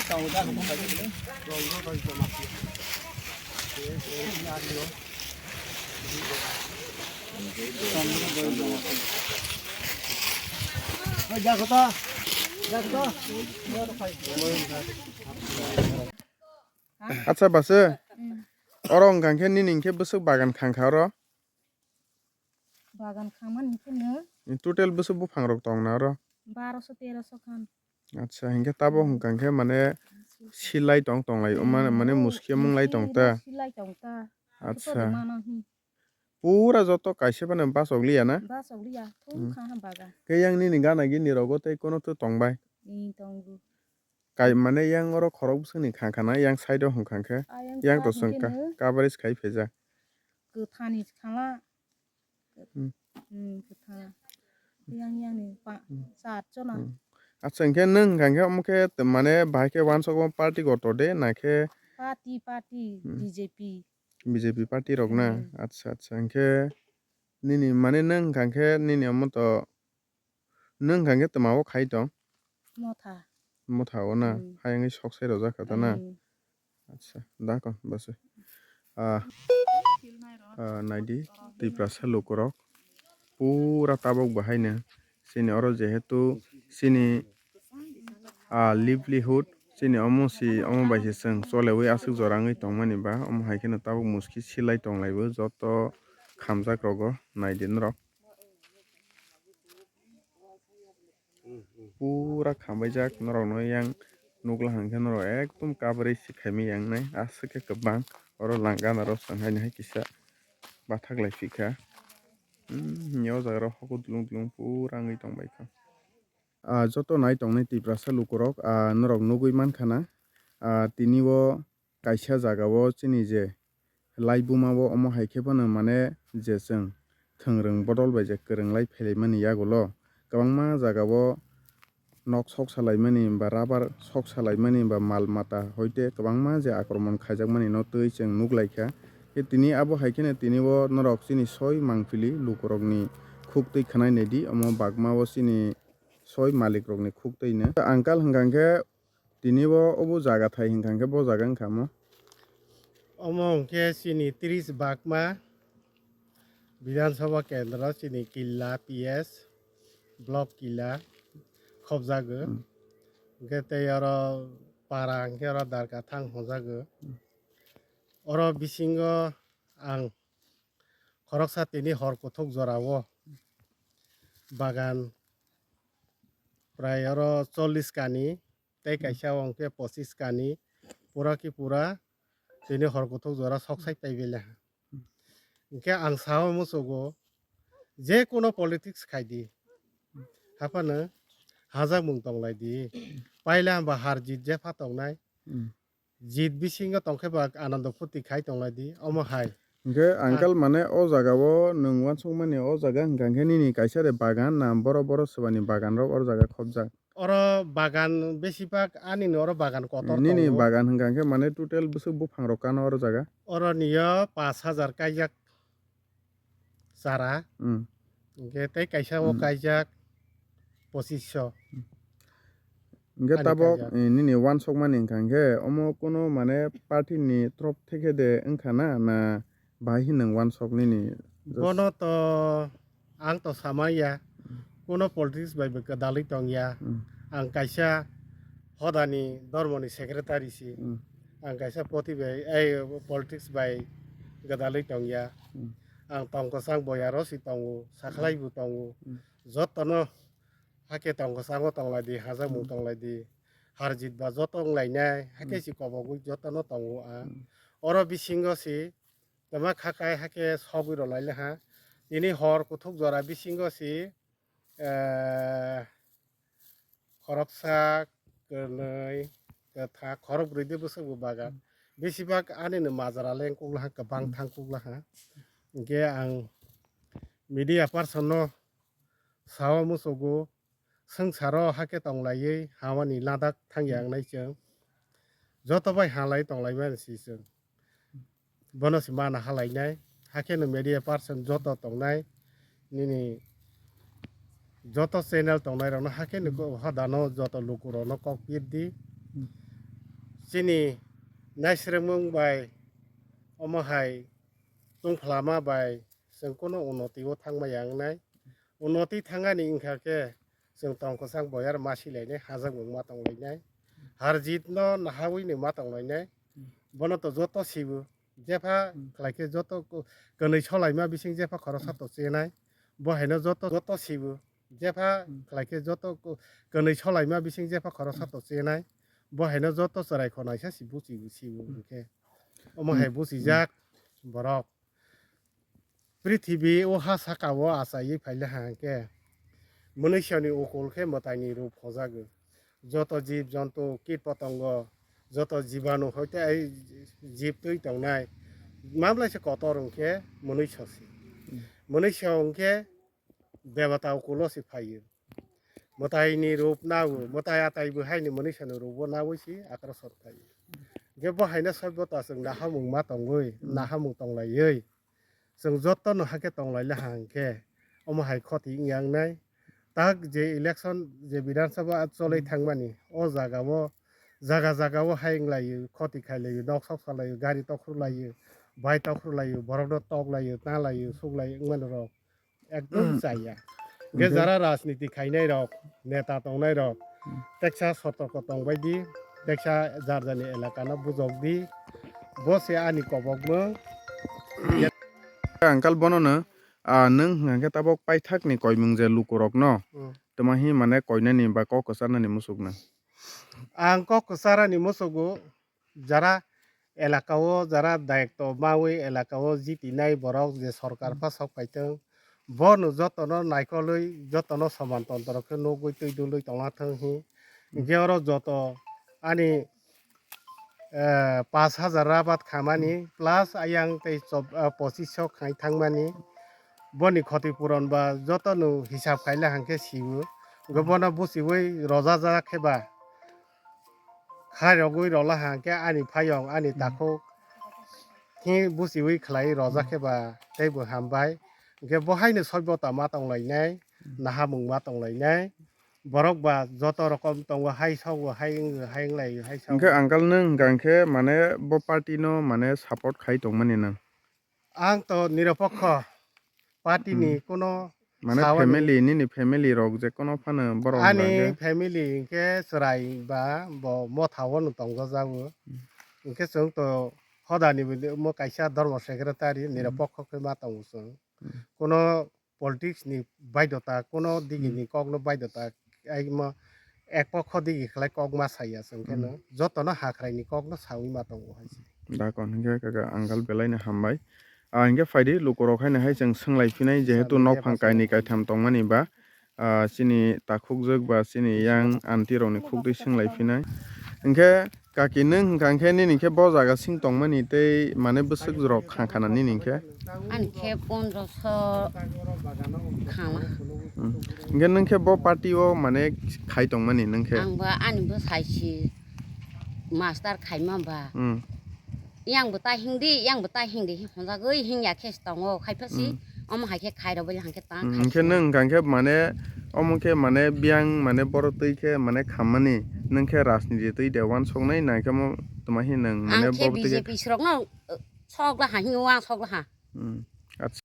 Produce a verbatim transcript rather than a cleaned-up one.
Acha base, oro wngkha khe nini hinkhe bwswk bagan khangkha oro? Bagan khangmani hinkhe no. Total bwswk buphang rok tongna oro? Baroso teroso khan. Acha, hinkhe tabok wngkha khe mane silai tong tonglai, mane, mane muski mung lai tong ta. Silai tong ta. Acha. Pura joto kaisa phano bachok liya na? Bachok liya, thung kha ha bagan. Khe yang nini gana gini rogo tei kono to tong bai? Ni tongo. Kai mane yang oro khorok bwswkni khang khana, yang side o hwnkha khe. Yang to swngkha, coverage khai phaijak. Kwthani khala. Hmm. Hmm, kwthang. Yang, yang ni pa, hmm, chat chona. Hmm. Acha, hwnkhe nwng hwnkha khe omo khe t-, mane bahai khe wansok party kotor de, na khe? Party, party, hmm. B J P. B J P party rok na? Hmm. Acha, acha, hwnkhe nini mane nwng hwnkha khe nini omo to Nwng hwnkha khe twma o khai tong? Motha. Motha o na? Hmm. Hayungwi sok sai rojak kha ta na? Hmm. Acha, da kon bwswk. Ah, ah, naidi, Tiprasa lukurok pura tabok bahaino chini oro jehetu chini, ah, livelihood, chini omo si, omo bai se chwng cholewi aswk jora wngwi tongmani ba, omo hai kheno tabok muski silai tonglaibo joto khamjak rogo naidi norok. Pura khambaijak norokno yang nukla hwnkhe norok ekdom kabri si khaimai yang nai aswk khe kwbang oro langana rok swnghaino hai kisa bathak lai phikha. Hmm, o jaga rok hokho dulung dulung pura wngwi tongbaikha. Ah, joto nai tongnai Tiprasa lukurok, ah, norok nugwi mankha na, ah, tini o kaisa jaga o chini je laibuma o omo hai khe phano mane je chwng thwngrwng bodol bai je kwrwng lai phailaimani yagulo kwbangma jaga o nok sok salaimani ba rubber sok salaimani ba mal mata hoite kwbangma je akromon khaijakmani no twi chwng nuk lai kha. Khe tini abo hai kheno tini o norok chini soi mangpili lukurokni khuk twi khwnai naidi omo bagma o chini soi malik rokni khuk twi no. Uncle hwnkha khe tini bo obo jaga thai hwnkha khe bo jaga wngkha mo. Omo hwnkhe chini tris bagma Bidhan Sabha kendro chini Killa P S block Killa khobjago. Hmm. Hwnkhe tei oro para hwnkhe oro Darkathang hwnjago. Hmm. Oro bisingo ang khoroksa tini hor kuthuk jora o bagan prai oro chollish kani tei kaisa o hwnkhe pochis kani pura ki pura tini hor kuthuk jora sok sai pai bele ha. Hwnkhe ang sao muchugo je kuno politics khai di haphano hajakmung tong lai di paila hwnba har jit jepha tongnai. Hmm. Jit bisingo tongkhe ba anando phuti khai tonglai di, omo hai. Hwnkhe uncle mane o jaga o nwng uansukmani o jaga hwnkha khe nini kaisa de bagan na borok borok swbani bagan rok o jaga khobjak? Oro bagan besibak ani ni oro bagan kotor tongo. Nini bagan hwnkha khe mane total bwswk buphang rok kano oro jaga? Oro ni o pash hajar kaijak. Chara. Hmm. Hwnkhe tei kaisa o hmm kaijak pochisho. Hwnkhe ani tabok kaijak. Eh, nini uansukmani hwnkha hwnkhe omo kuno mane party ni torof theke de wngkha na, na bahai hino uansuk nini? Bono to ang to samaya. Kuno politics bai bo kwdalwi tongya. Hmm. Ang kaisa hodani dormoni secretary si. Hmm. Ang kaisa poti bai, ei, politics bai gwdalwi tongya. Hmm. Ang tong kwchang boyaro si tongo, sakhlai bo tongo. Hmm. Jotono hakhe tong kwchango tonglai di, hajakmung hmm tonglai di, harjit ba joto wnglainai, hakhe hmm si kobogwi jotono tongo ang. Hmm. Oro bisingo si twma khakai hakhe sogwi rwlai le ha. Tini hor kuthuk jora bisingo si, eh, khoroksa, kwnwi, kwthak, khorokbrwi de bwswk bo bagan. Hmm. Besibak ani no majra leng kuk laha, kwbang hmm thang kuk laha. Hwnkhe ang media person no sao muchugo, swngcharo hakhe tonglaiwi hamani ladak thangya hmm wngnai chwng. Joto bai halai tonglaimani si chwng. Bono se mana halainai, hakhe no media person joto tongnai, nini joto channel tongnai rokno hakhe no hmm hodano joto lukurokno kok pir di. Hmm. Chini naisrwngmung bai omo hai tungphlama bai chwng kunu unnoti o thangma ya wngnai. Unnoti thangani wngkha khe chwng tong kwchang boyar ma silainai, hajakmung ma tonglainai, har jit no nahawi ni ma tonglainai. Bono to joto sibu, jepha khlai khe joto ku-, kwnwi solaima bising jepha khoroksa to chenai. Bo haino joto, joto sibu, jepha khlai khe joto ku-, kwnwi solaima bising jepha khoroksa to chenai. Bo haino joto chwrai khonaisa si buchi sibu hwnkhe. Omo hai buchijak borok. Prithibi o ha saka o achaiwi phaile ha hwnkhe, mwnwisani ukul khe mwtaini rup hojago. Joto jib jontu, kit potongo, joto jibanu hoite ai jib twi tongnai, mamlaisa kotor hwnkhe mwnwisa se. Mwnwisa hwnkhe debata ukulo se phaio. Mwtaini rup nao, mwtai atai bo haini mwnwisani rup o nawi se akrason phaio. Hwnkhe bo haino soibota chwng nahamung ma tongwi, nahamung tonglaiwi. Chwng jotono hakhe tonglaile ha hwnkhe omo hai khoti wngya wngnai. Tak je election je Bidhan Sabha cholwi thangmani o jagao, jaga jagao hai wnglaio, khoti khailaio, nok sok salaio, gari tokhorlaio, bai tokhorlaio, borokno toklaio, talaio, suklaio wngmani rok ekdom chaya. Hwnkhe jara rajniti khainai rok, neta tongnai rok, teksa sotorko tongbai di, teksa jar jarni elakano bujok di. Bo se ani kobokmung. Uncle bonono, ah, nwng hwnkha khe tabok paithakni koimung je lukurokno, tamo hi mane koinani ba kok kwcharnani muchukno? Ang kok kwcharani muchugo, jara elakao, jara dayokto mawi elakao jitinai borok je sorkar pha sok paitwng, bono jotono naikolwi, jotono soman tontro khe nugwi twi dulwi tongna thwng hi. Hwnkhe oro joto ani, eh, pash hajar rabat khamani plus ayang tei chob-, eh, pochisho khai thangmani. Boni khoti puron ba jotono hisab khaile hwnkhe siwo. Hwnkhe bono buchiwi rojajak khe ba khairogwi rola hwnkhe ani phayong, ani takhuk hi buchiwi khlai rojak khe ba teibo hambai. Hwnkhe bo haino soibota ma tonglainai, nahamung ma tonglainai. Borok ba joto rokom tongo, hai sogo, hai wngo, hai wnglaio, hai sogo. Hwnkhe uncle nwng hwnkha khe mane bo party no mane support khai tongmani nwng? Ang to nirapokho, party ni kuno mane sawani family, nini family rok je kuno phano borok ani bagwi? Family hwnkhe chwrai ba bo motha o no tongjajago. Hwnkhe chwng to hodani bo kaisa dharma secretary nirapokho khe ma tongo chwng. Kuno politics ni baidota, kuno digi ni kok no baidota, ai mo ek pokho digi khlai kok ma saya chwng khe no, joto no hakrai ni kok no sawi ma tongo hai se. Dakon hwnkhe kaka uncle belai no hambai. Ah, hwnkhe phaidi lukurok haino hai chwng swnglaiphinai, jehetu nok phang kainwi kaitham tongmani ba, ah, chini takhukjwk ba chini yang aunty rokni khukdwi swnglaiphinai. Hwnkhe kaki nwng hwnkha khe nini khe bo jaga sing tongmani tei mane bwswk rok kha khana nini khe? Ani khe pondroso khana. Hmm. Hwnkhe nwng khe bo party o mane khai tongmani nwng khe? Ang ba ani bwsai si master khaima ba. Hmm. Yang bo ta hingdi, yang bo ta hingdi, honjagwi hingya khe tongo, khai pha si, hmm, omo hai khe khai rw bali hang khe ta khai si. Hmm, hwnkhe nwng hwnkha khe mane, omo khe mane biyang mane boro twi khe mane khammani, nwng khe rajniti twi de uansuknai, nang khe mo tuma hi nwng mane ang khe bo twi khe B J P srok no, uh, sok la ha, hino ang sok la ha. Hmm, acha.